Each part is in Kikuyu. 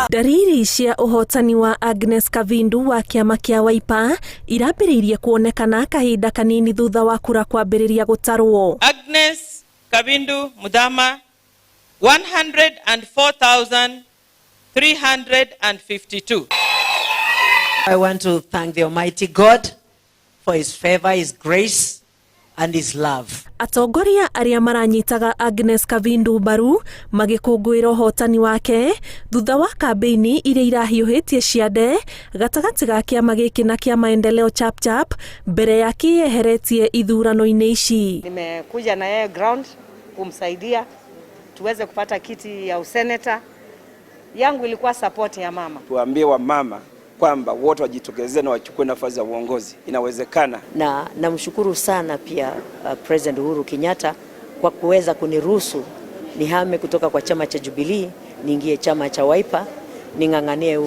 Ndariri cia ũhotani wa Agnes Kavindu wa kĩama kĩa Wiper irambĩrĩirie kuonekana kahinda kanini thutha wa kura kwambĩrĩria gũtarwo. Agnes Kavindu Muthama, 104,352. I want to thank the Almighty God for His favor, His grace, and His love. Atongoria arĩa maranyitaga Agnes Kavindu mbaru magĩkũngũĩra ũhotani wake thutha wa kambĩini iria irahiũhĩtie ciande gatagatĩ ga kĩama gĩkĩ na kĩa Maendeleo Chapchap mbere ya kĩyeheretie ithurano-inĩ ici. Nimekuja na yeye ground kumsaidia tuweze kupata kiti ya useneta. Yangu ilikuwa support ya mama. Tuwaambie wamama kwamba wote wajitokezee na wachukue nafasi za uongozi, inawezekana. Na namshukuru sana pia President Uhuru Kenyatta kwa kuweza kuniruhusu nihame kutoka kwa chama cha Jubilee niingie chama cha Wiper ning'ang'anie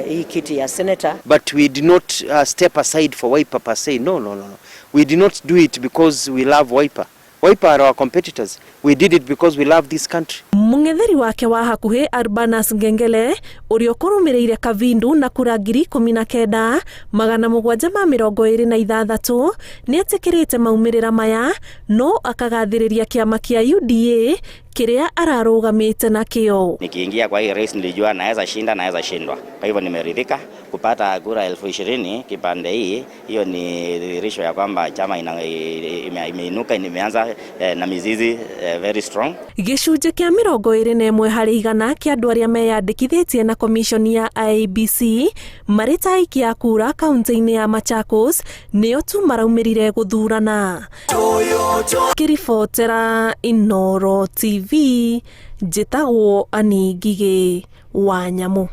hii kiti ya senator. But we did not step aside for Wiper per se. No, no, no, no. We did not do it because we love Wiper. Wiper are our competitors. We did it because we love this country. Mũng'etheri wake wa hakuhĩ Arbanas Ngengele ũrĩa ũkũrũmĩrĩire Kavindu na kura 19,726 nĩetĩkĩrĩte maumĩrĩra maya no akagathĩrĩria kĩama kĩa UDA kĩrĩa ararũgamĩte nakĩo. Nikiingia kwa hii race nilijua naweza shinda, naweza shindwa. Kwa hivyo nimeridhika kupata kura 20,000 kipande hii. Hiyo ni dhihirisho ya kwamba chama imeinuka, imeanza na mizizi very strong. Gĩcunjĩ kĩa 21% kĩa andũ arĩa meyandĩkithĩtie na komishoni ya IEBC marĩ ta aikia a kura kaunti-inĩ ya Machakos nĩo tu maraumĩrire gũthurana. Ngĩribotera Inooro TV, njĩtagwo Annie Ngigĩ wa Nyamũ.